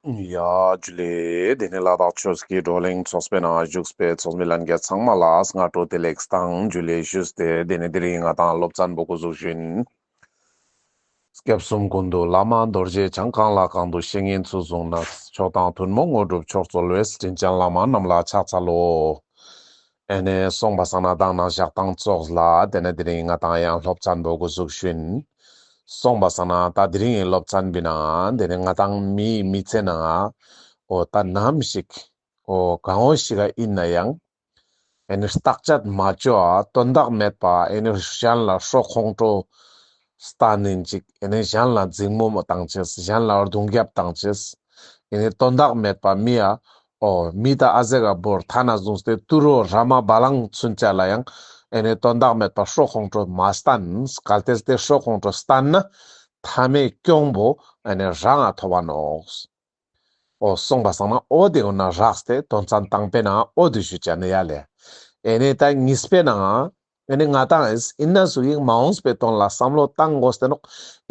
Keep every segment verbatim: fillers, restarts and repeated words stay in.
ཡ་ཇུ་ལེ། དེ་ནས་ལ་དྭགས་ཆོས་ཀྱི་བགྲོ་གླེང་ཚོགས་པའི་ནང་བཞུགས་པའི་ཚོགས་མི་ལྷན་རྒྱས་ཚང་མ་ལ་སྔ་དྲོ་བདེ་ལེགས་དང་ཇུ་ལེ་ཞུས་ཏེ། དེ་ནས་དེ་རིང་ང་ཏང་སློབ་ཚན་པོ་འགོ་འཛུགས་ཞུ་ཡིན། སྐྱབས་གསུམ་ཀུན་འདུས་བླ་མ་རྡོ་རྗེ་འཆང་། གང་ལ་གང་འདུལ་བཤེས་གཉེན་ཚུལ་བཟུང་ནས། མཆོག་དང་ཐུན་མོང་དངོས་གྲུབ་མཆོག་སྩོལ་བའི། དྲིན་ཅན་བླ་མ་རྣམས་ལ་ཕྱག་འཚལ་ལོ། ཨེ་ནས་སོང་པ་སང་ན་མདང་ནང་ཞག་དང་ཙོགས་ལ་དེ་ནས་དེ་རིང་ང་ཏང་ཡང་སློབ་ཚན་པོ་འགོ་འཛུགས་ཞུ་ཡིན། སོང་པ་སང་ན་ད་དེ་རིང་ངི་སློབ་ཚན་པོའི་ནང་དེ་ནས་ང་ཏང་མིའི་མི་ཚེ་ནང་འོ་ད་ནམ་ཞིག་འོ་གང་བོ་ཞིག་ག་ཡིན་ན་ཡང་ཨེ་ནི་བརྟག་དཔྱད་མ་ཅོ་བ་དོན་དག་མེད་པ་ཨེ་ནི་གཞན་ལ་ཤོ་ཁོང་ཁྲོ་སྟན་ནིན་ཅིག་ཨེ་ནི་གཞན་ལ་འཛིང་མོ་བཏང་ཅེས། གཞན་ལ་རྡུང་རྒྱབ་བཏང་ཅེས། ཨེ་ནི་དོན་དག་མེད་པ་མི་ཡ་འོ་མི་ད་ཨ་ཟེ་ག་བོར་ཐ་ན་བཟུང་སྟེ་ཏུ་རོ་ར་མ་བ་ལང་ཚུན་ཆད་ལ་ཡང་ཨེ་ནི་དོན་དག་མེད་པ་ཤོ་ཁོང་ཁྲོ་མ་སྟན། གལ་ཏེ་སྟེ་ཤོ་ཁོང་ཁྲོ་སྟན་ན་མཐའ་མའི་གྱོང་པོ་ཨེ་ནི་རང་ང་ཐོབ་བ་ནོག། འོ་སོང་པ་སང་ན་འོ་དེ་འོ་ན་རགས་ཏེ་དོན་ཚན་དང་པོའི་ནང་འོ་དེ་ཞུ་ཅ་ནི་ཡ་ལེ། ཨེ་ནི་ད་གཉིས་པའི་ནང་ཨེ་ནི་ང་ཏང་ཨིན་ན་ཟུག་ཡིན་མ་འོངས་པའི་དོན་ལ་བསམ་བློ་བཏང་དགོས་ཏེ་ནོག།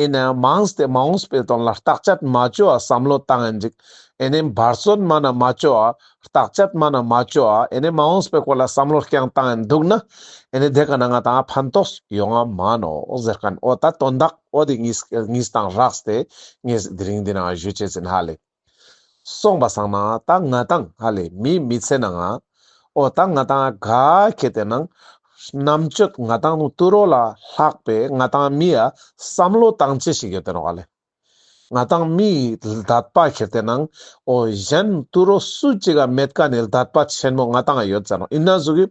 ཨེ་ནི་མ་འོངས་ཏེ་མ་འོངས་པའི་དོན་ལ་བརྟག་དཔྱད་མ་ཅོ་བ་བསམ་བློ་བཏང་ཨིན་ཅིག་ཨེ་ནི་འབད་བརྩོན་མ་ན་མ་ཅོ་བ་བརྟག་དཔྱད་མ་ན་མ་ཅོ་བ་ཨེ་ནི་མ་འོངས་པའི་སྐོར་ལ་བསམ་བློ་རྐྱང་བཏང་ཨིན་འདུག་ན་ཨེ་ནི་དེ་ཀ་ན་ང་ཏང་ཕན་ཐོགས་ཡོང་ང་མ་ནོག་ཟེར་མཁན་འོ་ད་དོན་དག་འོ་དེ་གཉིས་གཉིས་དང་རགས་ཏེ་ངས་དེ་རིང་འདི་ནང་ཞུ་ཅེས་ཨིན་ཧ་ལེ། སོང་པ་སང་ན་ད་ང་ཏང་ཧ་ལེ་མིའི་མི་ཚེ་ནང་ང་འོ་ད་ང་ཏང་ག་ཁེ་ཏེ་ནང་རྣམ་དཔྱོད་ང་ཏང་ནུ་ཏུ་རོ་ལ་ལྷག་པའི་ང་ཏང་མི་ཡ་བསམ་བློ་བཏང་ཅེས་ཤིག་ཡོད་དེ་ནོག་ཧ་ལེ། ང་ཏང་མིའི་ལྡད་པ་ཁེ་ཏེ་ནང་འོ་གཞན་ཏུ་རོ་སུ་ཅིག་ག་མེད་མཁན་ནི་ལྡད་པ་ཆེན་མོ་ང་ཏང་ཡོད་ཟེར་ནོག། ཨིན་ན་ཟུག་གི་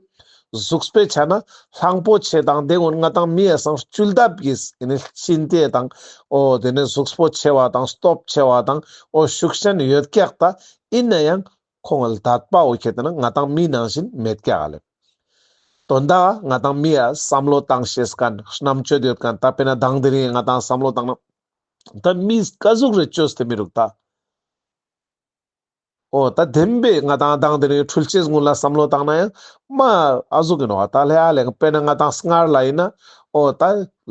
གཟུགས་པོའི་ཆ་ན་གླང་པོ་ཆེ་དང་དེ་ཀུན་ང་ཏང་མི་ཡ་སང་བཅུད་ལྡབ་ཀྱིས་ཨེ་ནི་ལྕིན་ཏེ་དང་འོ་དེ་ནས་གཟུགས་པོ་ཆེ་བ་དང་སྟོབས་ཆེ་བ་དང་འོ་ཤུགས་ཅན་ཡོད་ཀྱག་ད། ཨིན་ན་ཡང་ཁོང་ལྡད་པ་འོ་ཁེ་ཏེ་ན་ང་ཏང་མི་ནང་བཞིན་མེད་ཀྱག་ལེ། དོན་དག་ང་ཏང་མི་ཡ་བསམ་བློ་བཏང་ཤེས་མཁན་རྣམ་དཔྱོད་ཡོད་མཁན་ད་དཔེར་ན་མདང་དེ་རིང་ང་ཏང་བསམ་བློ་བཏང་ན་ད་མི་ཀ་ཟུག་རེ་བཅོས་ཏེ་མི་རུག་ད། འོ་ད་བདེན་པའི་ང་ཏང་མདང་དེ་རིང་འཕྲུལ་ཆས་ཀུན་ལ་བསམ་བློ་བཏང་ན་ཡང་མ་ཨ་ཟུག་གི་ནོག་ད་ལྷ་ལེ། དཔེར་ན་ང་ཏང་སྔར་ལ་ཡིན་ན་འོ་ད་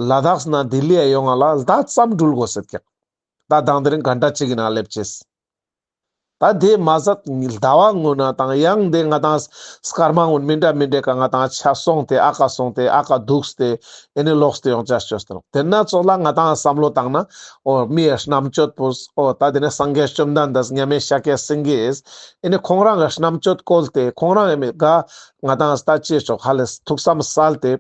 ལ་དྭགས་ནས་ལྡི་ལི་ཡ་ཡོང་ང་ལ་ཟླ་ཙམ་འགྲུལ་དགོས་ཟེར་ཀྱག། ད་མདང་དེ་རིང་གན་ཊ་གཅིག་གི་ནང་སླེབས་ཅེས། ད་དེ་མ་ཟད་ཟླ་བ་སྔོན་ན་དང་ཡང་དེ་ང་ཏང་སྐར་མ་སྔོན་མི་འདྲ་མི་འདྲ་ཀ་ང་ཏང་ཆ་སོང་སྟེ་ཨ་ཀ་སོང་སྟེ་ཨ་ཀ་འདུག་སྟེ་ཨེ་ནི་ལོག་སྟེ་ཡོང་ཅེས་བཅོས་ཏེ་ནོག། དེ་ན་ཙོགས་ལ་ང་ཏང་བསམ་བློ་བཏང་ན་འོ་མི་ཡ་རྣམ་དཔྱོད་པོས་འོ་ད་དེ་ནས་སངས་རྒྱས་བཅོམ་ལྡན་འདས་མཉམ་མེད་ཤཱཀྱ་སེང་གེས་ཨེ་ནི་ཁོང་རང་གི་རྣམ་དཔྱོད་བཀོལ་ཏེ་ཁོང་རང་ཨེ་མི་ག་ང་ཏང་ལྟ་ཅེས་ཆོག་ཧ་ལེ་ཐུགས་བསམ་གསལ་ཏེ།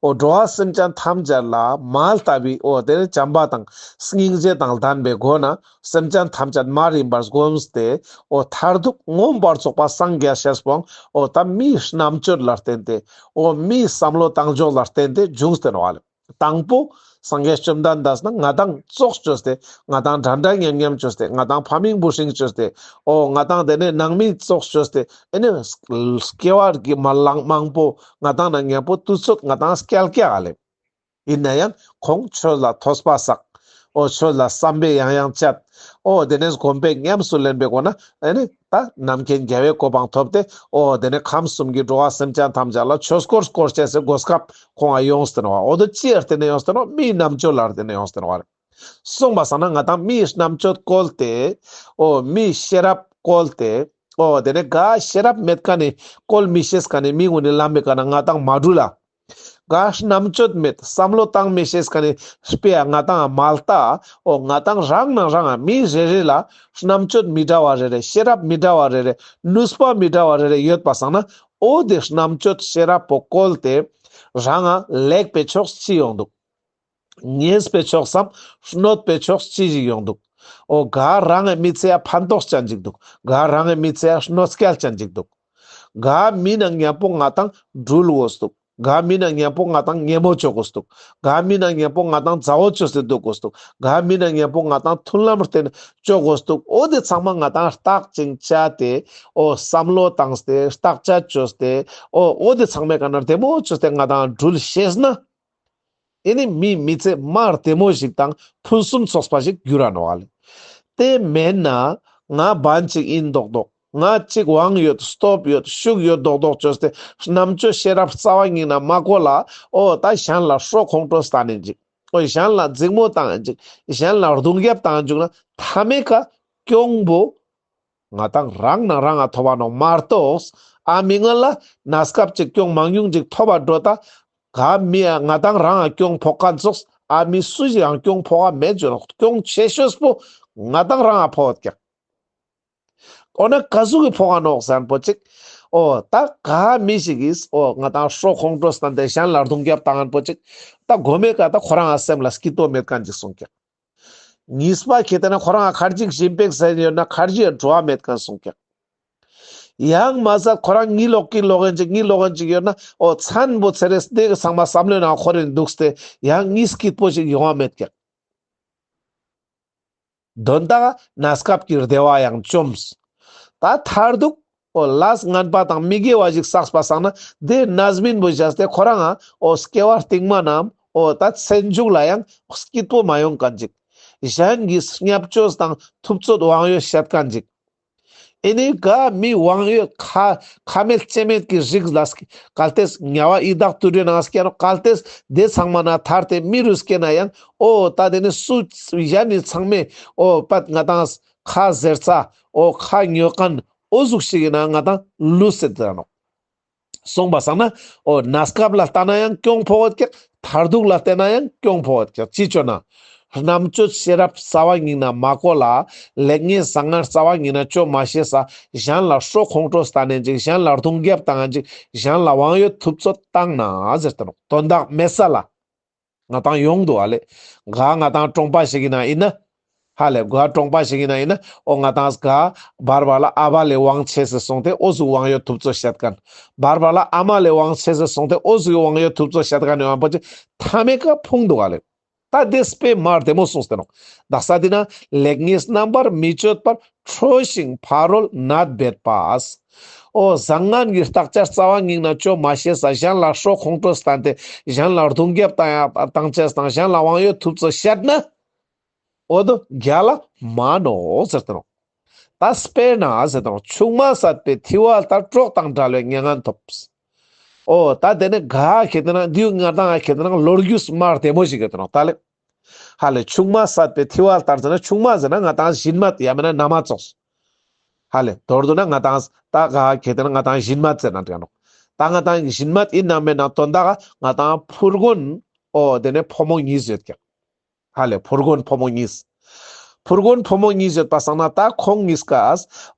འོ་འགྲོ་བ་སེམས་ཅན་ཐམས་ཅད་ལ་མ་ལྟ་བུའི་འོ་དེ་ནི་བྱམས་པ་དང་སྙིང་རྗེ་དང་ལྡན་པའི་སྒོ་ནས་སེམས་ཅན་ཐམས་ཅད་མ་རིག་པར་བསྒོམས་ཏེ་འོ་མཐར་ཐུག་མངོན་པར་རྫོགས་པ་སངས་རྒྱས་ཤེས་པོའང་འོ་ད་མིའི་རྣམ་དཔྱོད་ལ་བརྟེན་ཏེ་འོ་མིའི་བསམ་བློ་བཏང་ཕྱོགས་ལ་བརྟེན་ཏེ་བྱུང་སྟེ་ནོག་ལེ། དང་པོ་སངས་རྒྱས་བཅོམ་ལྡན་འདས་ནི་ང་ཏང་ཙོགས་བཅོས་ཏེ་ང་ཏང་འདྲ་འདྲ་མཉམ་མཉམ་བཅོས་ཏེ་ང་ཏང་ཕ་མིང་བུ་སྲིང་བཅོས་ཏེ་འོ་ང་ཏང་དེ་ནས་ནང་མི་ཙོགས་བཅོས་ཏེ་ཨེ་ནི་སྐྱེ་བ་གི་མ་ལང་མང་པོ་ང་ཏང་ན་མཉམ་པོ་དུས་ཚོད་ང་ཏང་སྐྱལ་ཀྱག་ལེ། ཡིན་ན་ཡང་ཁོང་ཆོས་ལ་ཐོས་པ་བསགས། འོ་ཆོས་ལ་བསམ་པས་ཡང་ཡང་དཔྱད། འོ་དེ་ནས་སྒོམ་པས་ཉམས་སུ་ལེན་པའི་སྒོ་ནས་ཨེ་ནི་ད་རྣམ་མཁྱེན་རྒྱལ་བའི་གོ་འཕང་ཐོབ་སྟེ་འོ་དེ་ནས་ཁམས་གསུམ་གྱི་འགྲོ་བ་སེམས་ཅན་ཐམས་ཅད་ལ་ཆོས་འཁོར་བསྐོར་ཅེས་སི་གོ་སྐབས་ཁོང་ང་ཡོངས་ཏེ་ནོག། འོ་དོ་ཅི་ཡར་བརྟེན་ནས་ཡོངས་ཏེ་ནོག། མིའི་རྣམ་དཔྱོད་ལ་བརྟེན་ནས་ཡོངས་ཏེ་ནོག། སོང་པ་སང་ན་ང་ཏང་མིའི་རྣམ་དཔྱོད་བཀོལ་ཏེ་འོ་མིའི་ཤེས་རབ་བཀོལ་ཏེ་འོ་དེ་ནས་ག་ཤེས་རབ་མེད་མཁན་ནི་བཀོལ་མི་ཤེས་མཁན་ནི་མི་ངུ་ནི་ལམ་མི་ཀ་ན་ང་ཏང་མ་འགྲུལ་ལ། ག་རྣམ་དཔྱོད་མེད་བསམ་བློ་བཏང་མི་ཤེས་མཁན་ནི་དཔེ་ཡ་ང་ཏང་མ་ལྟ། འོ་ང་ཏང་རང་ནང་རང་ང་མི་རེ་རེ་ལ་རྣམ་དཔྱོད་མི་འདྲ་བ་རེ་རེ་ཤེས་རབ་མི་འདྲ་བ་རེ་རེ་ནུས་པ་མི་འདྲ་བ་རེ་རེ་ཡོད་པ་སང་ན་འོ་དེ་རྣམ་དཔྱོད་ཤེས་རབ་པོ་བཀོལ་ཏེ་རང་ང་ལེགས་པའི་ཕྱོགས་ཅི་ཡོང་འདུག། ཉེས་པའི་ཕྱོགས་སམ་གནོད་པའི་ཕྱོགས་ཅི་ཞིག་ཡོང་འདུག། འོ་ག་རང་གི་མི་ཚེ་ཡ་ཕན་ཐོགས་ཅན་ཅིག་འདུག། ག་རང་གི་མི་ཚེ་ཡ་གནོད་སྐྱེལ་ཅན་ཅིག་འདུག། ག་མི་ནང་མཉམ་པོ་ང་ཏང་འགྲུལ་དགོས་འདུག། ག་མི་ནང་མཉམ་པོ་ང་ཏང་ཉེ་མོ་ཅོ་དགོས་འདུག། ག་མི་ནང་མཉམ་པོ་ང་ཏང་མཛའ་བོ་ཅོས་ཏེ་འདུག་དགོས་འདུག། ག་མི་ནང་མཉམ་པོ་ང་ཏང་མཐུན་ལམ་བརྟེན་ཅོ་དགོས་འདུག། འོ་དེ་ཚང་མ་ང་ཏང་བརྟག་ཅིང་དཔྱད་དེ་འོ་བསམ་བློ་བཏང་སྟེ་བརྟག་དཔྱད་ཅོས་ཏེ་འོ་འོ་དེ་ཚང་མའི་ཀ་ན་བདེ་མོ་ཅོས་ཏེ་ང་ཏང་འགྲུལ་ཤེས་ན། ཨེ་ནི་མིའི་མི་ཚེ་མ་བདེ་མོ་ཞིག་དང་ཕུན་སུམ་ཚོགས་པ་ཞིག་འགྱུར་ར་ནོག་ལེ། དེ་མེན་ན་ང་བན་ཅིག་ཡིན་མདོག་མདོག། ང་ཅིག་དབང་ཡོད་སྟོབས་ཡོད་ཤུགས་ཡོད་མདོག་མདོག་ཅོས་ཏེ་རྣམ་དཔྱོད་ཤེས་རབ་རྩ་བ་ཉིད་ནས་མ་བཀོལ་ལ་འོ་ད་གཞན་ལ་ཤོ་ཁོང་ཁྲོ་སྟན་ནིན་ཅིག། འོ་གཞན་ལ་འཛིང་མོ་བཏང་ཡིན་ཅིག། གཞན་ལ་རྡུང་རྒྱབ་བཏང་ཡིན་ཅིག་ན་མཐའ་མའི་ཀ་གྱོང་པོ་ ང་ཏང་རང་ནང་རང་ང་ཐོབ་བ་ནོག་མ་གཏོགས། ཨ་མི་ངན་ལ་གནས་སྐབས་ཅིག་གྱོང་མང་ཉུང་ཅིག་ཐོབ་པ་འགྲོ་ད། ག་མི་ཡ་ང་ཏང་རང་ང་གྱོང་ཕོག་མཁན་ཙོགས། ཨ་མི་སུ་ཞིག་ཡང་གྱོང་ཕོག་ག་མེད་ཅོ་ནོག་གྱོང་ཆེ་ཤོས་པོ་ང་ཏང་རང་ང་ཕོག་ཀྱག་འོ་ན་ག་ཟུག་གི་ཕོག་ག་ནོག་ཟེར་ན་པོ་ཅིག་འོ་ད་ག་མི་ཞིག་གིས་འོ་ང་ཏང་ཤོ་ཁོང་ཁྲོ་སྟན་ཏེ་གཞན་ལ་རྡུང་རྒྱབ་བཏང་ངན་པོ་ཅིག་ད་གོ་མེ་ཀ་ད་ཁོ་རང་ང་སེམས་ལ་སྐྱིད་པོ་མེད་མཁན་ཅིག་སོང་ཀྱག་གཉིས་པ་ཁེ་ཏེ་ན་ཁོ་རང་ང་ཁར་ཇི་ཞིམ་པོ་ཟ་ཡོད་ན་ཁར་ཇི་འགྲོ་བ་མེད་མཁན་སོང་ཀྱག་ཡང་མ་ཟད་ཁོ་རང་གཉིད་ལོག་གི་ལོག་ཡིན་ཅིག་གཉིད་ལོག་ཡིན་ཅིག་ཡོད་ན་འོ་མཚན་པོ་ཚེ་རེས་དེ་ཚང་མ་བསམ་བློའི་ནང་འཁོར་རིན་འདུག་སྟེ་ཡང་གཉིད་སྐྱིད་པོ་ཞིག་ཡོང་བ་མེད་ཀྱག་དོན་དག་གནས་སྐབས་ཀྱི་བདེ་བ་ཡང་བཅོམ། ད་མཐར་ཐུག་འོ་ལས་ངན་པ་དང་མི་དགེ་བ་ཞིག་བསགས་པ་སང་ན་དེ་རྣམ་སྨིན་པོ་བཞག་སྟེ་ཁོ་རང་ང་འོ་སྐྱེ་བ་རྟིང་མ་ནམ་འོ་ད་ཚེ་མཇུག་ལ་ཡང་སྐྱིད་པོ་མ་ཡོང་མཁན་ཅིག་གཞན་གྱི་བརྙས་བཅོས་དང་ཐུབ་ཚོད་དབང་ཡོད་བཤད་མཁན་ཅིག་ཨེ་ནི་ག་མི་དབང་ཡོད་ཁ་ཁ་མེད་ལྕེ་མེད་ཀྱི་རིགས་ལ་སྐྱེ་གལ་ཏེ་དམྱལ་བ་ཡི་དྭགས་དུད་འགྲོའི་ནང་སྐྱེ་ནོག་གལ་ཏེ་དེ་ཚང་མ་ན་ཐར་ཏེ་མི་རུ་སྐྱེ་ན་ཡང་འོ་ད་དེ་ནི་སུ་གཞན་ནི་ཚང་མས་འོ་པད་ང་ཏང་ཁ་ཟེར་ཚ་འོ་ཁ་ཉོ་མཁན་འོ་ཟུག་ཞིག་ཡིན་ན་ང་ཏང་ལུས་སེ་དེ་ནོག་སོང་པ་སང་ན་འོ་གནས་སྐབས་ལ་ལྟ་ན་ཡང་གྱོང་ཕོག་ཡོད་ཀྱག་མཐར་ཐུག་ལ་བལྟས་ན་ཡང་གྱོང་ཕོག་ཡོད་ཀྱག་ཅི་ཅོ་ན། རྣམ་དཔྱོད་ཤེས་རབ་རྩ་བ་ཉིད་ནས་མ་གོ་ལ། ལེགས་ཉེས་བཟང་ངན་རྩ་བ་ཉིད་ནས་ཅོ་མ་ཤེས་ས། གཞན་ལ་ཤོ་ཁོང་ཁྲོ་སྟན་ནན་ཅིག་གཞན་ལ་རྡུང་རྒྱབ་བཏང་ནན་ཅིག་གཞན་ལ་དབང་ཡོད་ཐུབ་ཚོད་བཏང་ན་ཟེར་ཏེ་ནོག་དོན་དག་མེད་ས་ལ། ང་ཏང་ཡོང་འདུག་ཨ་ལེ། ག་ང་ཏང་གྲོང་པ་ཞིག་ཡིན་ན་ཡིན་ན། ཧ་ལེ་ག་གྲོང་པ་ཞིག་ཡིན་ན་ཡིན་ན་འོ་ང་ཏང་ག་བར་བར་ལ་ཨ་བ་ལེ་དབང་ཆེ་སེ་སོང་སྟེ་འོ་ཟུག་དབང་ཡོད་ཐུབ་ཚོད་བཤད་མཁན། བར་བར་ལ་ཨ་མ་ལེ་དབང་ཆེ་སེ་སོང་སྟེ་འོ་ཟུག་དབང་ཡོད་ཐུབ་ཚོད་བཤད་མཁན་ཡོང་པོ་ཅིག་མཐའ་མའི་ཀ་ཕུང་འདུག་ཨ་ལེ། ད་དེ་དཔེ་མ་བདེ་མོ་གསུངས་ཏེ་ནོག་དག་ས་དེ་ན་ལེགས་ཉེས་རྣམ་པར་མི་དཔྱོད་པར། ཁྲོ་ཞིང་ཕ་རོལ་ནད་འབད་པ། འོ་བཟང་ངན་གྱི་བརྟག་དཔྱད་རྩ་བ་ཉིད་ནས་ཅོ་མ་ཤེས་ས། གཞན་ལ་ཤོ་ཁོང་ཁྲོ་སྟན་ཏེ་གཞན་ལ་རྡུང་རྒྱབ་བཏང་ཡ་བཏང་ཅེས་དང་གཞན་ལ་དབང་ཡོད་ཐུབ་ཚོད་བཤད་ན། འོ་དོ་རྒྱལ་ལ་མ་ནོག་ཟེར་ཏེ་ནོག་ད་དཔེར་ན་ཟེར་ཏེ་ནོག་ཆུང་མ་བསད་པའི་ཐི་བ་ལྟར། གྲོགས་དང་བྲལ་བའི་མྱ་ངན་ཐོབ། འོ་ད་དེ་ནི་ག་ཁེ་ཏེ་ན་འདི་ང་ཏང་ཁེ་ཏེ་ན་ལོ་རྒྱུས་མ་བདེ་མོ་ཞིག་ཁེ་ཏེ་ནོག་ད་ལེ། ཧ་ལེ་ཆུང་མ་བསད་པའི་ཐི་བ་ལྟར་ཟེར་ན་ཆུང་མ་ཟེར་ན་ང་ཏང་ཞིན་མ་ཡ་མེད་ན་ན་མ་ཙོགས། ཧ་ལེ་མདོར་བསྡུ་ན་ང་ཏང་ད་ག་ཁེ་ཏེ་ན་ང་ཏང་ཞིན་མ་ཟེར་ན་འདྲ་ནོག་ད་ང་ཏང་ཞིན་མ་ཡིན་ན་མེད་ན་དོན་དག་ང་ཏང་ཕུར་གོན་འོ་དེ་ནི་ཕོ་མོ་གཉིས་ཡོད་ཀྱག་ཧ་ལེ་ཕུར་གོན་ཕོ་མོ་གཉིས། ཕུར་གོན་ཕོ་མོ་གཉིས་ཡོད་པ་སང་ན་ད་ཁོང་གཉིས་ཀ་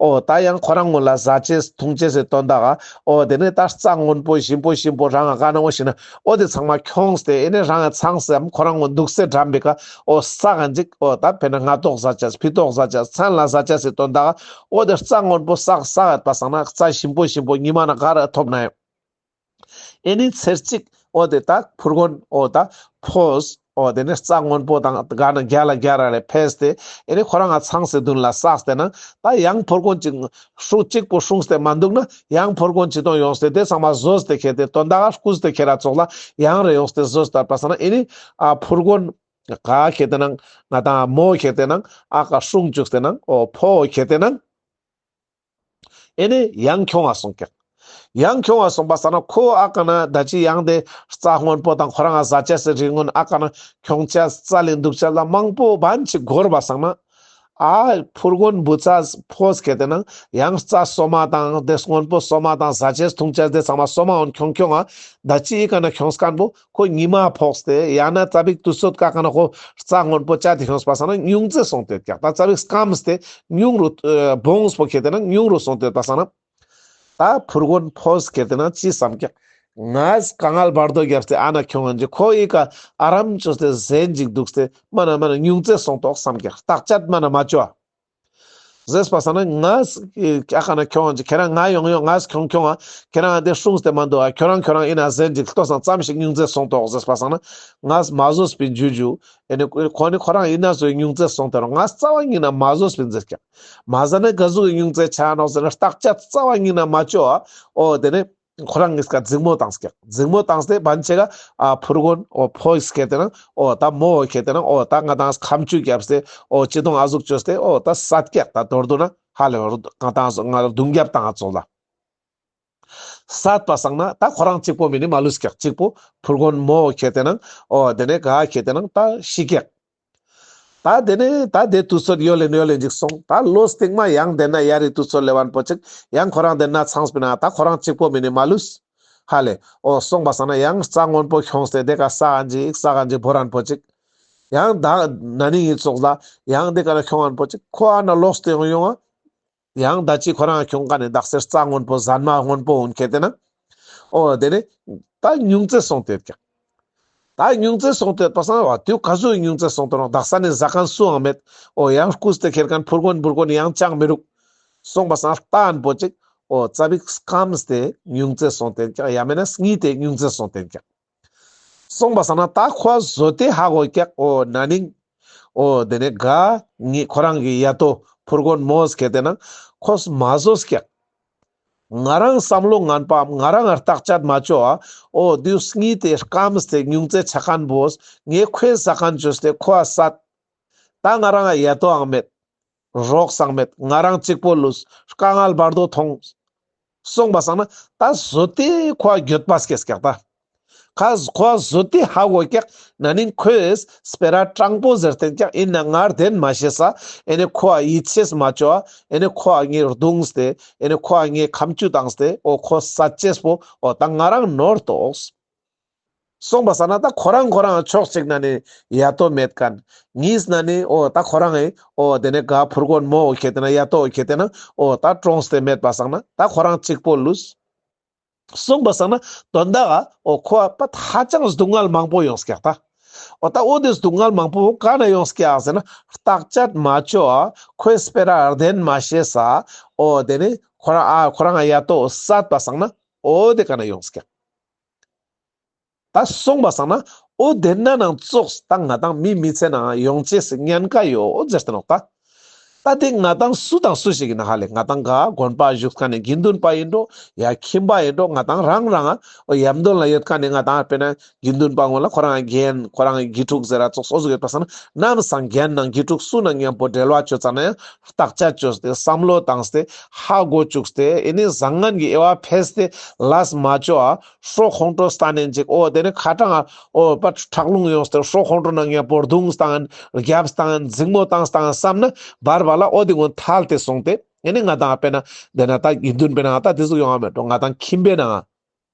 འོ་ད་ཡང་ཁོ་རང་ངོ་ལ་ཟ་ཅེས་འཐུང་ཅེས་སི་དོན་དག་ག་འོ་དེ་ནི་ད་རྩྭ་སྔོན་པོ་ཞིམ་པོ་ཞིམ་པོ་རང་ང་ག་ན་འོ་ཞིག་ན་འོ་དེ་ཚང་མ་ཁྱོངས་ཏེ་ཨེ་ནི་རང་ང་ཚང་སེ་ཁོ་རང་ངོ་འདུག་སེ་འགྲམ་པའི་ཀ་འོ་ས་ག་འཇིག་འོ་ད་དཔེར་ན་སྔ་ཏོག་ཟ་ཅེས་ཕི་ཏོག་ཟ་ཅེས་མཚན་ལ་ཟ་ཅེས་སི་དོན་དག་ག་འོ་དེ་རྩྭ་སྔོན་པོ་ས་ས་ཡོད་པ་སང་ན་རྩྭ་ཞིམ་པོ་ཞིམ་པོ་ཉི་མ་ན་ག་ར་ཐོབ་ན་ཡང་། ཨེ་ནི་ཚེར་ཅིག་འོ་དེ་ད་ཕུར་གོན་འོ་ད་ཕོས་འོ་དེ་ནི་རྩྭ་སྔོན་པོ་དང་ག་ན་རྒྱ་ལ་རྒྱ་ར་རེ་ཕེས་ཏེ་ཨེ་ནི་ཁོ་རང་ང་ཚང་སེ་མདུན་ལ་བསགས་ཏེ་ན་ད་ཡང་ཕུར་གོན་ཅིག་སྲུང་གཅིག་པོ་སྲུངས་ཏེ་མ་འདུག་ན་ཡང་ཕུར་གོན་ཅིག་དོན་ཡོངས་ཏེ་དེ་ཚང་མ་ཟོས་ཏེ་ཁྱེར་ཏེ་དོན་དག་ག་རྐུས་ཏེ་ཁྱེར་ར་ཙོགས་ལ་ཡང་རེ་ཡོངས་ཏེ་ཟོས་ཏེ་པ་སང་ན་ཨེ་ནི་ཨ་ཕུར་གོན་ག་ཁྱེར་ཏེ་ནང་ང་ཏང་མོ་ཁྱེར་ཏེ་ནང་ཨ་ཀ་སྲུང་བཅུག་སྟེ་ནང་འོ་ཕོ་ཁྱེར་ཏེ་ནང་། ཨེ་ནི་ཡང་ཁྱོང་ང་སོང་ཀྱག་ཡང་ཁྱོང་ང་སོང་པ་སང་ན་ཁོ་ཨ་ཀ་ན་ད་ཅི་ཡང་དེ་རྩྭ་སྔོན་པོ་དང་ཁོ་རང་ང་ཟ་ཅེས་སི་རིགས་སྔོན་ཨ་ཀ་ན་ཁྱོང་ཅེས་རྩྭ་ལས་འདུག་ཅེས་ལ་མང་པོ་བན་ཅིག་འགོར་བ་སང་ན། ཨ་ཕུར་གོན་བུ་ཚ་ཕོས་ཁྱེར་ཏེ་ནང་ཡང་རྩྭ་སོ་མ་དང་དེ་སྔོན་པོ་སོ་མ་དང་ཟ་ཅེས་འཐུང་ཅེས་དེ་ཚང་མ་སོ་མ་འོན་ཁྱོང་ཁྱོང་ང་ད་ཅི་ཨི་ཀ་ན་ཁྱོངས་མཁན་པོ། ཁོ་ཉི་མ་ཕོགས་ཏེ་ཡང་ན་ཙ་པིག་དུས་ཚོད་ཀ་ཀ་ན་ཁོ་རྩྭ་སྔོན་པོ་ཅད་དེ་ཁྱོངས་པ་སང་ན་ཉུང་ཙེ་སོང་སྟེ་ཀྱག་ད་ཙ་པིག་སྐམས་ཏེ་ཉུང་རུ་ཨ་བོངས་པོ་ཁྱེར་ཏེ་ན་ཉུང་རུ་སོང་སྟེ་པ་སང་ན། ད་ཕུར་གོན་ཕོས་ཁྱེར་ཏེ་ན་ཅི་བསམ་ཀྱག་ང་དཀའ་ངལ་བར་དོ་རྒྱབ་སྟེ་ཨ་ན་ཁྱོང་ཡོང་ཅིག་ཁོ་ཨི་ཀ་ཨ་རམ་བཅོས་ཏེ་ཟན་ཅིག་འདུག་སྟེ་མ་ན་མ་ན་ཉུང་ཙེ་སོང་ཏོག་བསམ་ཀྱག་བརྟག་དཔྱད་མ་ན་མ་ཅོ་ཨ། ཟེར་པ་སང་ན་ང་ཨ་ཀ་ན་ཁྱོང་ཅིག་ཁྱེ་རང་ང་ཡོང་ཡོང་ང་ཁྱོང་ཁྱོང་ཨ་ཁྱེ་རང་དེ་སྲུངས་ཏེ་མ་འདུག་ཨ་ཁྱོ་རང་ཁྱོ་རང་ཨི་ན་ཟན་ཅིག་ལྟོས་སང་ཙམ་ཞིག་ཉུང་ཙེ་སོང་ཏོག་ཟེར་པ་སང་ན་ང་མ་ཟོས་པིན་ཇུ་ཇུ་ཨེ་ནི་ཁོ་ནི་ཁོ་རང་ཨི་ན་ཟོས་ཉུང་ཙེ་སོང་ཏེ་རོ་ང་རྩ་བ་ཉིད་ན་མ་ཟོས་པིན་ཟེར་ཀྱག་མ་ཟ་ན་ག་ཟུག་གི་ཉུང་ཙེ་ཆ་ནོག་ཟེར་ན་བརྟག་དཔྱད་རྩ་བ་ཉིད་ན་མ་ཅོ་ཨ་འོ་དེ་ནི། ཁོ་རང་གཉིས་ཀ་འཛིང་མོ་བཏང་སྐྱག་འཛིང་མོ་བཏང་སྟེ་བན་ཆེ་ག་ཨ་ཕུར་གོན་འོ་ཕོ་ཡིས་ཁྱེར་ཏེ་ན་འོ་ད་མོ་ཁྱེར་ཏེ་ན་འོ་ད་ང་དང་ཁམ་ཆུ་བརྒྱབ་སྟེ་འོ་ཅི་དོང་ཨ་ཟུག་བཅོས་ཏེ་འོ་ད་སད་སྐྱག་ད་མདོར་བསྡུ་ན་ཧ་ལེ་ང་དང་ང་རྡུང་རྒྱབ་བཏང་ང་ཚོགས་ལ། སད་པ་སང་ན་ད་ཁོ་རང་གཅིག་པོ་མི་ནི་མ་ལུས་སྐྱག་གཅིག་པོ་ཕུར་གོན་མོ་ཁྱེར་ཏེ་ན་འོ་དེ་ནས་ག་ཁྱེར་ཏེ་ན་ད་ཤི་སྐྱག་ད་ ད་དེ་ནས་ད་དེ་དུས་ཚོད་ཡོལ་ལེན་ཡོལ་ལེན་ཅིག་སོང་། ད་ལོ་སྟིང་མ་ཡང་དེ་ན་ཡར་རི་དུས་ཚོད་ལེབ་བ་པོ་ཅིག་ཡང་ཁོ་རང་དེ་ན་ཚང་སྤེ་ན་ད་ཁོ་རང་གཅིག་པོ་མེན་ནི་མ་ལུས། ཧ་ལེ། འོ་སོང་པ་སང་ན་ཡང་རྩྭ་སྔོན་པོ་ཁྱོངས་ཏེ་དེ་ཀ་ས་ག་འཇིག་ས་ག་འཇིག་བོར་རན་པོ་ཅིག་ཡང་ད་ན་ནིང་ཡི་ཙོགས་ལ་ཡང་དེ་ཀ་ན་ཁྱོང་བ་པོ་ཅིག་ཁོ་ཨ་ན་ལོག་སྟེ་ཡོང་ཡོང་ཨ། ཡང་ད་ཅི་ཁོ་རང་ཁྱོང་ཀ་ནས་དག་སེ་རྩྭ་སྔོན་པོ་ཟན་མ་སྔོན་པོ་འོན་ཁེ་ཏེ་ན། འོ་དེ་ནས་ད་ཉུང་ཙེ་སོང་སྟེ་ཡོད་ཀྱག་ད་ཉུང་ཙེ་སོང་སྟེ་ཡོད་པ་སང་བ་དུས་ག་ཟུག་ཉུང་ཙེ་སོང་སྟེ་ནོག་དག་ས་ནས་ཟ་མཁན་སུའང་མེད། འོ་ཡང་རྐུས་ཏེ་ཁྱེར་མཁན་ཕུར་གོན་འབུར་གོན་ཡང་ཅང་མི་རུག་སོང་པ་སང་ལྟ་ཨན་པོ་ཅིག་འོ་ཙ་པིག་སྐམས་ཏེ་ཉུང་ཙེ་སོང་སྟེ་ཡོད་ཀྱག་ཡ་མེད་ན་སྔི་སྟེ་ཉུང་ཙེ་སོང་སྟེ་ཡོད་ཀྱག་སོང་པ་སང་ན་ད་ཁོ་བཟོ་སྟེ་ཧ་གོ་ཀྱག་འོ་ན་ནིང་། འོ་དེ་ནས་ག་ངི་ཁོ་རང་གི་ཡ་ཏོ་ཕུར་གོན་མོས་ཁེ་ཏེ་ན་ཁོས་མ་བཟོས་ཀྱག་ང་རང་བསམ་བློ་ངན་པའམ་ང་རང་བརྟག་དཔྱད་མ་ཅོ་ཨ། འོ་དུས་སྔི་སྟེ་སྐམས་ཏེ་ཉུང་ཙེ་ཆ་མཁན་པོས་ངས་ཁོས་ཟ་མཁན་བཅོས་ཏེ་ཁོ་ཨ་བསད། ད་ང་རང་ཡ་ཏོའང་མེད། རོགས་སང་མེད། ང་རང་གཅིག་པོ་ལུས། དཀའ་ངལ་བར་དོ་མཐོང་། སོང་པ་སང་ན་ད་བཟོ་སྟེ་ཁོ་ཨ་འགྱོད་པ་སྐྱེས་ཀྱག་ད། ཁ་ཁོ་ཨ་བཟོ་སྟེ་ཧ་གོ་ཀྱག་ན་ནིང་ཁོས་སྤེ་ར་དྲང་པོ་ཟེར་ཏེ་ཀྱག་ཡིན་ན་ང་བདེན་མ་ཤེས་ས། ཨེ་ནས་ཁོ་ཨ་ཡིད་ཆེས་མ་ཅོ་ཨ། ཨེ་ནས་ཁོ་ཨ་ངས་རྡུངས་ཏེ་ཨེ་ནས་ཁོ་ཨ་ངས་ཁམ་ཆུ་བཏངས་ཏེ་འོ་ཁོ་བསད་ཅེས་པོ་འོ་ད་ང་རང་ནོར་ཏོགས། སོང་པ་སང་ན་ད་ཁོ་རང་ཁོ་རང་ཕྱོགས་གཅིག་ན་ནི་ཡ་ཏོ་མེད་མཁན། གཉིས་ན་ནི་འོ་ད་ཁོ་རང་ཨེ་འོ་དེ་ནས་ག་ཕུར་གོན་མོ་འོ་ཁེ་ཏེ་ན་ཡ་ཏོ་འོ་ཁེ་ཏེ་ན་འོ་ད་གྲོངས་ཏེ་མེད་པ་སང་ན་ད་ཁོ་རང་གཅིག་པོ་ལུས། སོང་པ་སང་ན་དོན་དག་ག་འོ་ཁོ་ཨ་པ་ཧ་ཅང་སྡུག་བསྔལ་མང་པོ་ཡོངས་ཀྱག་ད། འོ་ད་འོ་དེ་སྡུག་བསྔལ་མང་པོ་ག་ན་ཡོངས་ཀྱག་ཟེར་ན་བརྟག་དཔྱད་མ་ཅོ་ཨ། ཁོས་སྤེ་ར་བདེན་མ་ཤེས་ས། འོ་དེ་ནས་ཁོ་རང་ཨ་ཁོ་རང་ཡ་ཏོ་བསད་པ་སང་ན་འོ་དེ་ག་ན་ཡོངས་ཀྱག་ད་སོང་པ་སང་ན་འོ་དེ་ན་ནང་ཙོགས་ད་ང་དང་མི་མི་ཚེ་ནང་ཡོང་ཅེས་སི་ཉེན་ཁ་ཡོད་ཟེར་ཏེ་ནོག་ད། ད་དེ་ང་དང་སུ་དང་སུ་ཞིག་ཡིན་ན་ཧ་ལེ་ང་དང་ག་དགོན་པ་བཞུགས་མཁན་ནི་དགེ་འདུན་པ་ཡིན་འགྲོ་ཡ་ཁྱིམ་པ་ཡིན་འགྲོ་ང་དང་རང་རང་ཨ་འོ་ཡམ་དོན་ལ་ཡོད་མཁན་ནི་ང་དང་དཔེར་ན་དགེ་འདུན་པ་ངོ་ལ་ཁོ་རང་རྒན་ཁོ་རང་དགེ་ཕྲུག་ཟེར་ར་ཙོགས་སོ་སོ་ཡོད་པ་སང་ན་ནམ་སང་རྒན་ནང་དགེ་ཕྲུག་སུ་ནང་མཉམ་པོ་འབྲེལ་བ་ཅོ་ཙ་ན་ཡང་བརྟག་དཔྱད་ཅོས་ཏེ་བསམ་བློ་བཏང་སྟེ་ཧ་གོ་བཅུག་སྟེ་ཨེ་ནི་བཟང་ངན་གྱི་དབྱེ་བ་ཕེས་ཏེ་ལས་མ་ཅོ་ཨ། ཧྲོ་ཁོང་ཁྲོ་སྟན་ནེན་ཅིག་འོ་དེ་ནི་ཁ་གྲངས་འོ་པ་ཁྲག་རླུང་ཡོངས་ཏེ་ཧྲོ་ཁོང་ཁྲོ་ནང་མཉམ་པོ་རྡུང་སྟངས་རྒྱབ་སྟངས་འཛིང་མོ་བཏང་སྟངས་བསམ་ན་བར་བར་ལ་འོ་དེ་ངོ་ཐལ་ཏེ་སོང་སྟེ་ཨེ་ནི་ང་དང་དཔེར་ན་དེ་ན་ད་དགེ་འདུན་པའི་ནང་ད་དེ་ཟུག་ཡོང་བ་མེད་འགྲོ། ང་དང་ཁྱིམ་པའི་ནང་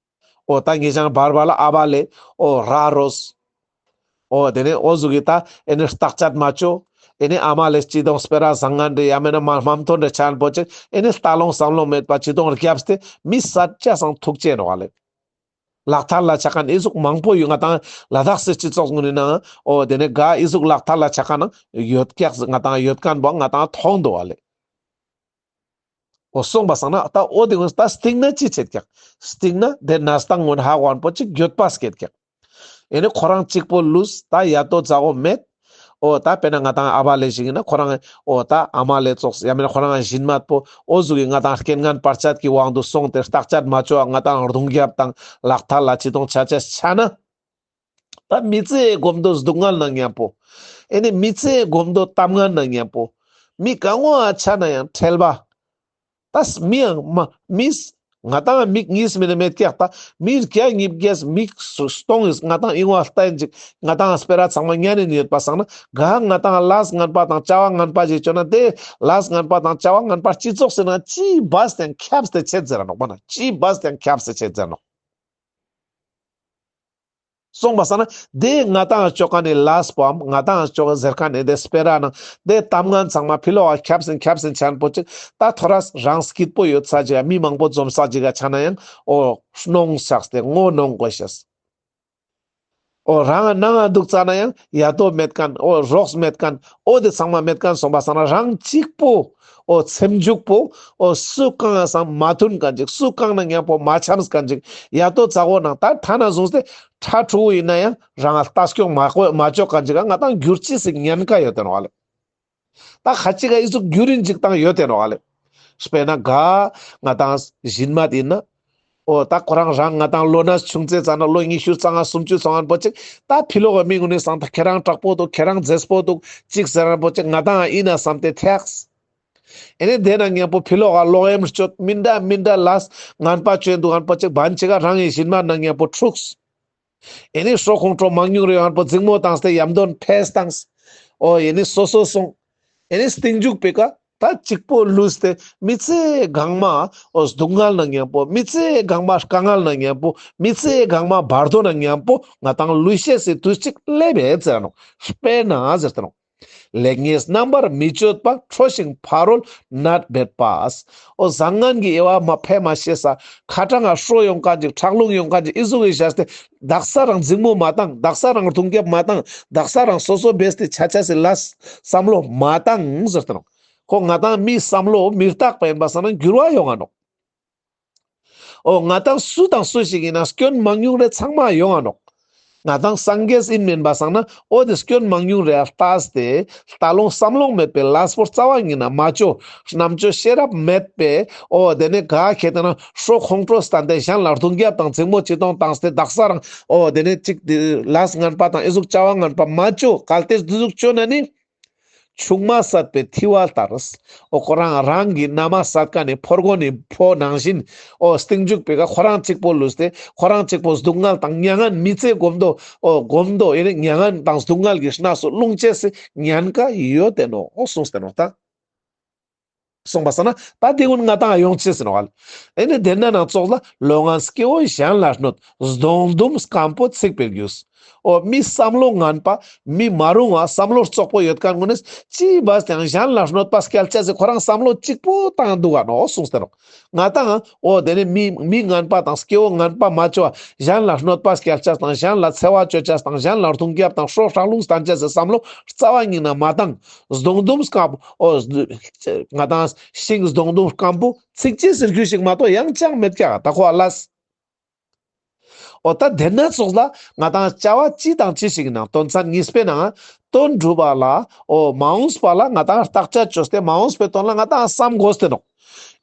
འོ་ད་ངེད་ཅག་བར་བར་ལ་ཨ་བ་ལེ་འོ་ར་རོས། འོ་དེ་ནས་འོ་ཟུག་གི་ད་ཨེ་ནི་བརྟག་དཔྱད་མ་ཅོ། ཨེ་ནི་ཨ་མ་ལེ་ཅི་དང་སྤེ་ར་བཟང་ངན་རེ་ཡ་མེད་ན་མ་མ་མཐོན་རེ་ཆ་ཨན་པོ་ཅིག་ཨེ་ནི་ལྟ་ལོང་བསམ་ལོང་མེད་པ་ཅི་དང་རྒྱབ་སྟེ་མི་བསད་ཅེས་སང་ཐུག་ཅེས་ནོག་ལེ། ལག་ཐལ་ལ་ཆ་མཁན་ཨི་ཟུག་མང་པོ་ཡོད། ང་དང་ལ་དྭགས་སི་སྤྱི་ཚོགས་ངོ་ནི་ནང་འོ་དེ་ནས་ག་ཨི་ཟུག་ལག་ཐལ་ལ་ཆ་མཁན་ནང་ཡོད་ཀྱག་ང་དང་ཡོད་མཁན་པོ་ང་དང་མཐོང་འདུག་ལེ། འོ་སོང་པ་སང་ན་ད་འོ་དེ་ངོ་ད་སྟིང་ན་ཅི་བྱེད་ཀྱག་སྟིང་ན་དེ་ན་སྟངས་ངོ་ཧ་གོ་ཨན་པོ་ཅིག་འགྱོད་པ་སྐྱེད་ཀྱག་ཨེ་ནི་ཁོ་རང་གཅིག་པོ་ལུས་ད་ཡ་ཏོ་ཛ་འོ་མེད། འོ་ད་དཔེར་ན་ང་དང་ཨ་བ་ལེ་ཞིག་ཡིན་ན་ཁོ་རང་འོ་ད་ཨ་མ་ལེ་ཙོགས་ཡ་མེད་ན་ཁོ་རང་བཞིན་མད་པོ་འོ་ཟུག་གི་ང་དང་རྐྱེན་ངན་བར་ཆད་ཀྱི་དབང་དུ་སོང་སྟེ་བརྟག་དཔྱད་མ་ཅོ་ང་དང་རྡུང་རྒྱབ་དང་ལག་ཐལ་ལ་ཅི་དང་ཆ་ཆ་ཆ་ན། ད་མི་ཚེ་གོམ་དོ་སྡུག་བསྔལ་ནང་མཉམ་པོ། ཨེ་ནི་མི་ཚེ་གོམ་དོ་གཏམ་ངན་ནང་མཉམ་པོ། མི་གང་བོ་ཨ་ཆ་ན་ཡང་ཁྲེལ་བ། ད་མི་ཡང་མ་མི་ང་དང་མིག་གཉིས་མེད་ན་མེད་ཀྱག་ད་མི་བརྒྱ་ཉིས་བརྒྱས་མིག་སྟོང་ཡིས་ང་དང་ཨིན་བ་ལྟ་ཡིན་ཅིག་ང་དང་སྤེ་ར་ཚང་མ་ཉན་ནི་ཡོད་པ་སང་ན་ག་ང་དང་ལས་ངན་པ་དང་བྱ་བ་ངན་པ་ཞིག་ཅོ་ན་དེ་ལས་ངན་པ་དང་བྱ་བ་ངན་པ་སྤྱི་ཚོགས་ཟེར་ན་ཅི་བས་ཏེ་ཁྱབ་སྟེ་ཆེད་ཟེར་ར་ནོག་པ་ན་ཅི་བས་ཏེ་ཁྱབ་སྟེ་ཆེད་ཟེར་ནོག་སོང་པ་སང་ན་དེ་ང་དང་ཅོ་མཁན་ནི་ལས་པོའམ་ང་དང་ཅོ་ཟེར་མཁན་ནི་དེ་སྤེ་ར་ནང་དེ་གཏམ་ངན་ཚང་མ་ཕི་ལོག་ག་ཁྱབ་སིན་ཁྱབ་སིན་ཆ་ཨན་པོ་ཅིག་ད་ཐོ་རས་རང་སྐྱིད་པོ་ཡོད་ས་ཅིག་ག་མི་མང་པོ་འཛོམས་ས་ཅིག་ག་ཆ་ན་ཡང་འོ་གནོང་ཆགས་ཏེ་ངོ་གནོང་དགོས་ཤེས། འོ་རང་ནང་ང་འདུག་ཙ་ན་ཡང་ཡ་ཏོ་མེད་མཁན་འོ་རོགས་མེད་མཁན་འོ་དེ་ཚང་མ་མེད་མཁན་སོང་པ་སང་ན་རང་གཅིག་པོ། འོ་ཚེ་མཇུག་པོ། འོ་སུ་གང་ང་སང་མ་མཐུན་མཁན་ཅིག་སུ་གང་ན་མཉམ་པོ་མ་འཆམས་མཁན་ཅིག་ཡ་ཏོ་ཙ་གོ་ནང་ད་ཐ་ན་བཟུང་སྟེ་ཁྲ་ཕྲུ་གུ་ཡིན་ན་ཡང་རང་ལ་ལྟ་སྐྱོང་མ་གོ་མ་ཅོ་མཁན་ཅིག་ག་ང་དང་འགྱུར་ཅི་སི་ཉེན་ཁ་ཡོད་དེ་ནོག་ལེ། ད་ཁ་ཅིག་ག་ཨི་ཟུག་འགྱུར་རིན་ཅིག་དང་ཡོད་དེ་ནོག་ལེ། དཔེར་ན་ག་ང་དང་བཞིན་མ་ཡིན་ན། འོ་ད་ཁོ་རང་རང་ང་དང་ལོ་ན་ཆུང་ཙེ་ཙ་ན་ལོ་ཉི་ཤུ་ཙ་ང་སུམ་ཅུ་ཙ་ང་ཨན་པོ་ཅིག་ད་ཕི་ལོག་གི་མི་ངོ་ནི་སང་ད་ཁྱེད་རང་དྲག་པོ་འདུག་ཁྱེད་རང་མཛེས་པོ་འདུག་ཅིག་ཟེར་ཨན་པོ་ཅིག་ང་དང་ཨིན་ན་བསམ་སྟེ་ཐེགས། ཨེ་ནི་དེ་ན་མཉམ་པོ་ཕི་ལོག་ག་ལོག་གཡེམ་སྤྱོད་མི་འདྲ་མི་འདྲ་ལས་ངན་པ་ཅོ་ཨིན་འདུག་ཨན་པོ་ཅིག་བན་ཅིག་ག་རང་ངི་བཞིན་མ་ན་མཉམ་པོ་འཁྲུགས། ཨེ་ནི་ཧྲོ་ཁོང་ཁྲོ་མང་ཉུང་རེ་ཨན་པོ་འཛིང་མོ་བཏང་སྟེ་ཡམ་དོན་ཕེས་བཏང་། འོ་ཡེ་ནི་སོ་སོ་སོང་། ཡེ་ནི་སྟིང་མཇུག་པེ་ཀ་ད་གཅིག་པོ་ལུས་ཏེ་མི་ཚེ་གང་མ་འོ་སྡུག་བསྔལ་ན་མཉམ་པོ། མི་ཚེ་གང་མ་དཀའ་ངལ་ན་མཉམ་པོ། མི་ཚེ་གང་མ་བར་དོ་ན་མཉམ་པོ་ང་ཏང་ལུས་ཤེས་སི་དུས་གཅིག་ལེབ་བེ་ཟེར་ནོག། དཔེར་ན་ཟེར་ཏེ་ནོག། ལེགས་ཉེས་རྣམ་པར་མི་དཔྱོད་པ། ཁྲོ་ཞིང་ཕ་རོལ་གནས་མེད་པ། འོ་བཟང་ངན་གྱི་དབྱེ་བ་མ་ཕལ་མ་ཤེས་ས། ཁ་ཏང་ང་ཧྲོ་ཡོང་མཁན་ཅིག་ཁྲག་རླུང་ཡོང་མཁན་ཅིག་ཨི་ཟུག་གི་བཞག་སྟེ་དག་ས་རང་འཛིང་མོ་མ་བཏང་། དག་ས་རང་རྡུང་རྒྱབ་མ་བཏང་། དག་ས་རང་སོ་སོ་བེས་ཏེ་ཆ་ཆ་སི་ལས་བསམ་བློ་མ་བཏང་ཟེར་ཏེ་ནོག། ཁོ་ང་ཏང་མི་བསམ་བློ་མི་རྟག་པ་ཡིན་པ་སང་ན་འགྱུར་བ་ཡོང་ང་ནོག། འོ་ང་ཏང་སུ་དང་སུ་ཞིག་ཡིན་ན་སྐྱོན་མང་ཉུང་རེ་ཚང་མ་ཡོང་ང་ནོག། ང་ཏང་སངས་རྒྱས་ཡིན་མིན་པ་སང་ན་འོ་དེ་སྐྱོན་མང་ཉུང་རེ་ལྟས་ཏེ་ལྟ་ལོང་བསམ་ལོང་མེད་པའི་ལས་པོ་རྩ་བ་ཉིད་ན་མ་ཅོ། རྣམ་དཔྱོད་ཤེས་རབ་མེད་པའི་འོ་དེ་ནི་ག་ཁེ་ཏེ་ན་ཧྲོ་ཁོང་ཁྲོ་སྟན་ཏེ་གཞན་ལ་རྡུང་རྒྱབ་དང་འཛིང་མོ་ཅི་གཏོང་བཏང་སྟེ་དག་ས་རང་འོ་དེ་ནི་ཅིག་ལས་ངན་པ་དང་ཨི་ཟུག་བྱ་བ་ངན་པ་མ་ཅོ། གལ་ཏེ་དེ་ཟུག་ཅོ་ན་ནི། ཆུང་མ་བསད་པའི་ཐི་བ་ལྟར། འོ་ཁོ་རང་རང་གི་མནའ་མ་བསད་མཁན་ནི་ཕོ་རྒོད་ནི་ཕོ་ནང་བཞིན། འོ་སྟིང་མཇུག་པེ་ཀ་ཁོ་རང་གཅིག་པོ་ལུས་ཏེ་ཁོ་རང་གཅིག་པོ་སྡུག་བསྔལ་དང་མྱ་ངན་མི་ཚེ་སྒོམ་དོ། འོ་སྒོམ་དོ་ཡེ་ནི་མྱ་ངན་དང་སྡུག་བསྔལ་གྱི་གནས་སུ་ལྷུང་ཅེས་སི་ཉེན་ཁ་ཡོད་དེ་ནོག། འོ་གསུངས་ཏེ་ནོག་ད། གསུངས་པ་སང་ན་ད་དེ་ཀུན་ང་ཏང་ཡོང་ཅེས་ཟེར་ནོག་ཨ་ལེ། ཨེ་ནི་དེ་ན་ནང་ཙོགས་ལ་ལོང་ངན་སྐྱེ་བོ་གཞན་ལ་གནོད། སྡོང་དུམ་སྐམ་པོ་ཚིག་པའི་རྒྱུས། འོ་མི་བསམ་བློ་ངན་པ་མི་མ་རུང་བ་བསམ་བློ་རྩོག་པོ་ཡོད་མཁན་ཀུན་ནི་ཅི་བས་ཀྱང་གཞན་ལ་གནོད་པ་སྐྱལ་ཅེས་སི་ཁོ་རང་བསམ་བློ་གཅིག་པོ་བཏང་འདུག་ག་ནོག་གསུངས་ཏེ་ནོག། ང་ཏང་འོ་དེ་ནི་མི་མི་ངན་པ་དང་སྐྱེ་བོ་ངན་པ་མ་ཅོ་བ་གཞན་ལ་གནོད་པ་སྐྱལ་ཅེས་དང་གཞན་ལ་འཚེ་བ་ཅོ་ཅེས་དང་གཞན་ལ་རྡུང་རྒྱབ་དང་ཧྲོ་ཁྲག་རླུང་སྟན་ཅེས་སི་བསམ་བློ་རྩ་བ་ཉིད་ན་མ་བཏང་། སྡོང་དུམ་སྐམ་པོ། འོ་ང་ཏང་ཤིང་སྡོང་དུམ་སྐམ་པོ་ཚིག་ཅེས་སི་རྒྱུ་ཞིག་མ་གཏོགས་ཡང་ཅང་མེད་ཀྱག་ད་ཁོ་ཨ་ལས། འོ་ད་དེ་ན་ཙོགས་ལ་ང་ཏང་བྱ་བ་ཅི་དང་ཅི་ཞིག་ནང་དོན་ཚན་གཉིས་པའི་ནང་དོན་གྲུབ་པ་ལ་འོ་མ་འོངས་པ་ལ་ང་ཏང་བརྟག་དཔྱད་ཅོས་ཏེ་མ་འོངས་པའི་དོན་ལ་ང་ཏང་བསམ་དགོས་ཏེ་ནོག།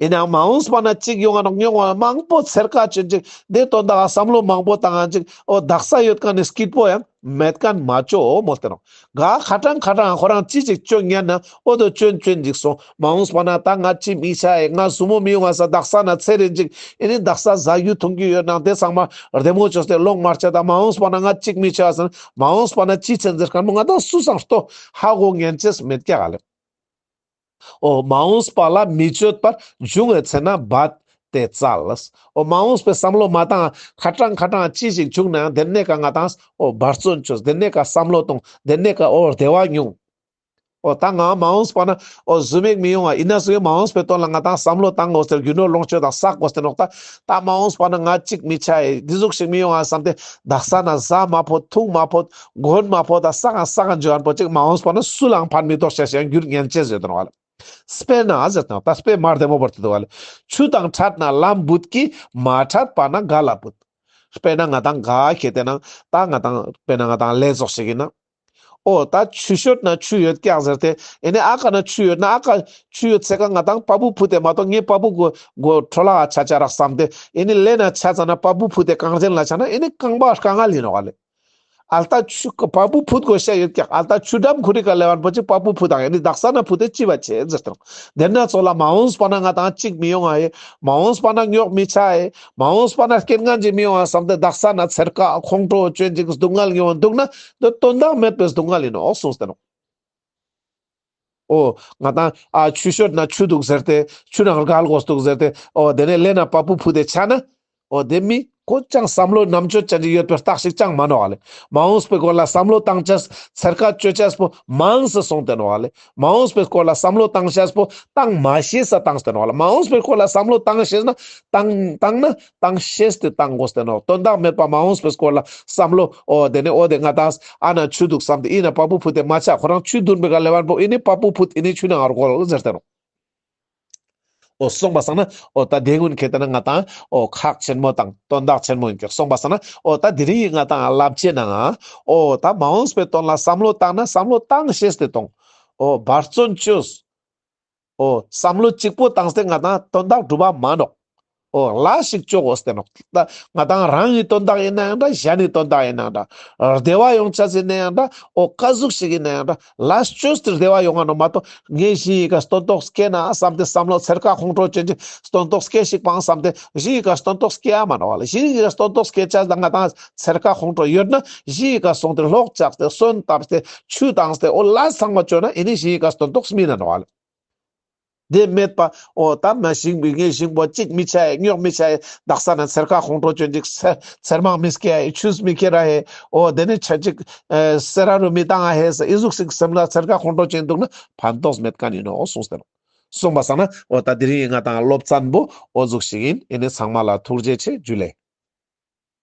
ཡིན་ནའང་མ་འོངས་པ་ན་གཅིག་ཡོང་ང་ནོག་ཉོང་བ་མང་པོ་འཚེར་ཁ་ཅན་ཅིག་དེ་དོན་དག་བསམ་བློ་མང་པོ་བཏང་ང་ཅིག་འོ་དག་ས་ཡོད་མཁན་ནི་སྐྱིད་པོ་ཡང་མེད་མཁན་མ་ཅོ་མོལ་ཏེ་ནོག། ག་ཁ་ཏང་ཁ་ཏང་ཁོ་རང་ཅི་ཅིག་ཅོ་ཉན་ན་འོ་དོ་ཅོན་ཅོན་ཅིག་སོང་། མ་འོངས་པ་ན་ད་ང་ཅི་མི་ཆ་ཨེ། ང་སུ་མོ་མི་ཡོང་ང་ས་དག་ས་ན་ཚེ་རིང་ཅིག་ཨེ་ནི་དག་ས་ཟ་རྒྱུ་འཐུང་རྒྱུ་ཡོད་ནང་དེ་ཚང་མ་རྡེ་མོ་ཅོས་ཏེ་ལོང་མ་ཆ་ད་མ་འོངས་པ་ན་ང་ཅིག་མི་ཆ་ཟེར་ན་མ་འོངས་པ་ན་ཅི་ཆེན་ཟེར་མཁན་མོ་ང་ཏང་སུ་སང་ལྟོས་ཧ་གོ་ཉན་ཅེས་མེད་ཀྱག་ཨ་ལེ། འོ་མ་འོངས་པ་ལ་མི་དཔྱོད་པར་འབྱུང་བའི་ཚེ་ན་རྦད་དེ་བཙལ། འོ་མ་འོངས་པའི་བསམ་བློ་མ་བཏང་ཁ་ཏང་ཁ་ཏང་ཅི་ཞིག་བྱུང་ནའང་དེ་ནས་ཀ་ང་ཏང་འོ་འབད་བརྩོན་ཅོས། དེ་ནས་ཀ་བསམ་བློ་གཏོང་། དེ་ནས་ཀ་འོ་བདེ་བ་མྱོང་། འོ་ད་ང་མ་འོངས་པ་ན་འོ་ཟུ་མེག་མི་ཡོང་ང་ཡིན་ན་ཟུ་མེག་མ་འོངས་པའི་དོན་ལ་ང་ཏང་བསམ་བློ་བཏང་དགོས་ཏེ་རྒྱུ་ནོར་ལོངས་སྤྱོད་དང་བསག་དགོས་ཏེ་ནོག་ད། ད་མ་འོངས་པ་ན་ང་ཅིག་མི་ཆ་ཨེ་འདི་ཟུག་ཞིག་མི་ཡོང་ང་བསམ་སྟེ་དག་ས་ན་ཟ་མ་ཕོད་འཐུང་མ་ཕོད་གོན་མ་ཕོད་ད་བསག་ང་བསག་ང་འཇུག་ཨན་པོ་ཅིག་མ་འོངས་པ་ན་སུ་ལའང་ཕན་མི་ཐོགས་ཤེས་ཤིག་འགྱུར་ཉན་ཅེས་ཟེར་དོ་ནོག་ལེ། དཔེར་ན་ཟེར་དང་ད་དཔེ་མ་བདེ་མོ་བོར་ཏེ་འདུག་ལེ། ཆུ་དང་འཕྲད་ན་ལམ་བུད་ཀྱི། མ་འཕྲད་པ་ན་ག་ལ་བུད། དཔེར་ན་ང་ཏང་ག་ཁེ་ཏེ་ན་ད་ང་ཏང་དཔེར་ན་ང་ཏང་ལས་ཙོགས་ཤིག་ཡིན་ན། འོ་ད་ཆུ་ཤོད་ན་ཆུ་ཡོད་ཀྱག་ཟེར་ཏེ་ཨེ་ནི་ཨ་ཀ་ན་ཆུ་ཡོད་ན་ཨ་ཀ་ཆུ་ཡོད་ཚེ་ཀ་ང་ཏང་པ་པུ་ཕུད་དེ་མ་གཏོགས་ངའི་པ་པུ་གོ་གོ་འཕྲོ་བརླག་ཆ་ཆ་རག་བསམ་སྟེ་ཨེ་ནི་ལེ་ན་ཆ་ཙ་ན་པ་པུ་ཕུད་དེ་གངས་ཅན་ལ་ཆ་ན་ཨེ་ནི་རྐང་པ་དཀའ་ངལ་ཡིན་ནོག་ལེ། ཨལ་ཏ་ཆུ་པ་པུ་ཕུད་དགོས་ཤ་ཡོད་ཀྱག། ཨལ་ཏ་ཆུ་འགྲམ་ཁུ་རི་ཀ་ལེབ་ཨན་པོ་ཅིག་པ་པུ་ཕུད་དང་ཡ་ནི་དག་ས་ན་ཕུད་དེ་ཅི་བ་ཆེ་ཟེར་ཏེ་ནོག། དེ་ན་ཙོགས་ལ་མ་འོངས་པ་ན་ང་ཏང་ཅིག་མི་ཡོང་ང་ཨེ། མ་འོངས་པ་ན་ཉོག་མི་ཆ་ཨེ། མ་འོངས་པ་ན་རྐྱེན་ངན་ཅིག་མི་ཡོང་ང་བསམ་སྟེ་དག་ས་ན་འཚེར་ཁ་ཁོང་ཁྲོ་ཅོ་ཅིག་སྡུག་བསྔལ་མྱོང་འདུག་ན་དོན་དག་མེད་པའི་སྡུག་བསྔལ་ཡིན་ནོག་གསུངས་ཏེ་ནོག། འོ་ང་ཏང་ཨ་ཆུ་ཤོད་ན་ཆུ་འདུག་ཟེར་ཏེ་ཆུ་ནང་རྒལ་དགོས་འདུག་ཟེར་ཏེ་འོ་དེ་ནས་ལེ་ན་པ་པུ་ཕུད་དེ་ཆ་ན། འོ་དེ་མི་ཁོ་ཅང་བསམ་བློ་རྣམ་དཔྱོད་ཅན་ཅིག་ཡོད་པའི་རྟགས་ཤིག་ཅང་མ་ནོག་ལེ། མ་འོངས་པའི་སྐོར་ལ་བསམ་བློ་བཏང་ཅེས་འཚེར་ཁ་ཅོ་ཅེས་པོ་མང་སེ་སོང་སྟེ་ནོག་ལེ། མ་འོངས་པའི་སྐོར་ལ་བསམ་བློ་བཏང་ཅེས་པོ་བཏང་མ་ཤེས་ས་བཏང་སྟེ་ནོག་ལེ། མ་འོངས་པའི་སྐོར་ལ་བསམ་བློ་བཏང་ཤེས་ན་བཏང་བཏང་ན་བཏང་ཤེས་ཏེ་བཏང་དགོས་ཏེ་ནོག། དོན་དག་མེད་པ་མ་འོངས་པའི་སྐོར་ལ་བསམ་བློ་འོ་དེ་ནས་འོ་དེ་ང་ཏང་ཨ་ན་ཆུ་འདུག་བསམ་སྟེ་ཨི་ན་པ་པུ་ཕུད་དེ་མ་ཆ། ཁོ་རང་ཆུ་འདུན་པའི་ཀ་ལེབ་ཨན་པོ་ཨི་ནི་པ་པུ་ཕུད་ཨི་ནི་ཆུ་ནང་རྒོལ་ཟེར་ཏེ་ནོག། འོ་སོང་པ་སང་ན་འོ་ད་དེ་ཀུན་ཁེ་ཏེ་ན་ང་ཏང་འོ་ཁག་ཆེན་མོ་དང་དོན་དག་ཆེན་མོ་ཡིན་ཀྱག། སོང་པ་སང་ན་འོ་ད་དེ་རིང་ང་ཏང་ལབ་ཅེས་ནང་འོ་ད་མ་འོངས་པའི་དོན་ལ་བསམ་བློ་བཏང་ན་བསམ་བློ་བཏང་ཤེས་ཏེ་གཏོང་། འོ་འབད་བརྩོན་ཅོས། འོ་བསམ་བློ་གཅིག་པོ་བཏང་སྟེ་ང་ཏང་དོན་དག་འགྲུབ་པ་མ་ནོག། འོ་ལས་ཤིག་ཅོ་གོས་ཏེ་ནོག། ད་ང་དང་རང་གི་དོན་དག་ཨིན་ནའང་འདྲ། གཞན་གྱི་དོན་དག་ཨིན་ནའང་འདྲ། བདེ་བ་ཡོང་ཅེས་ཨིན་ནའང་འདྲ། འོ་ཀ་ཟུག་ཞིག་ཨིན་ནའང་འདྲ། ལས་ཅོས་ཏེ་བདེ་བ་ཡོང་ང་ནོག་མ་གཏོགས། ངས་ཞིང་ངི་ཀ་སྟོན་ཐོག་སྐྱེ་ན་བསམ་སྟེ་བསམ་བློ་ཚེར་ཁ་ཁོང་ཁྲོ་ཅན་ཅིག་སྟོན་ཐོག་སྐྱེ་ཞིག་པང་བསམ་སྟེ་ཞིང་ངི་ཀ་སྟོན་ཐོག་སྐྱེ་ཡ་མ་ནོག་ལེ། ཞིང་ངི་ཀ་སྟོན་ཐོག་སྐྱེ་ཅེས་ལ་ང་དང་ཚེར་ཁ་ཁོང་ཁྲོ་ཡོད་ན་ཞིང་ངི་ཀ་སོང་སྟེ་ལོག་བཅག་སྟེ་སོན་བཏབ་སྟེ་ཆུ་བཏང་སྟེ་འོ་ལས་ཚང་མ་ཅོ་ན་ཨེ་ནི་ཞིང་ངི་ཀ་སྟོན་ཐོག་སྨིན་ན་ནོག་ལེ། དེ་མེད་པ་འོ་ད་མ་ཞིང་པོ་ངའི་ཞིང་པོ་གཅིག་མི་ཆ་ཡ་རྙོག་མི་ཆ་ཡ་དག་ས་ན་ཚེར་ཁ་ཁོང་ཁྲོ་ཅན་ཅིག་ཚེར་མང་མི་སྐྱེ་ཡ་ཆུས་མི་ཁྱེར་ར་ཧེ། འོ་དེ་ནི་ཆ་ཅིག་སེ་ར་རུ་མི་བཏང་ང་ཧེ་ས་ཨི་ཟུག་ཞིག་སེམས་ལ་ཚེར་ཁ་ཁོང་ཁྲོ་ཅན་འདུག་ན་ཕན་ཐོགས་མེད་མཁན་ཨིན་ནོག་གསུངས་ཏེ་ནོག། གསུངས་པ་སང་ན་འོ་ད་དེ་རིང་ང་དང་སློབ་ཚན་པོ་འོ་ཟུག་ཞིག་ཨིན། ཨེ་ནི་ཚང་མ་ལ་ཐུགས་རྗེ་ཆེ། ཇུ་ལེ།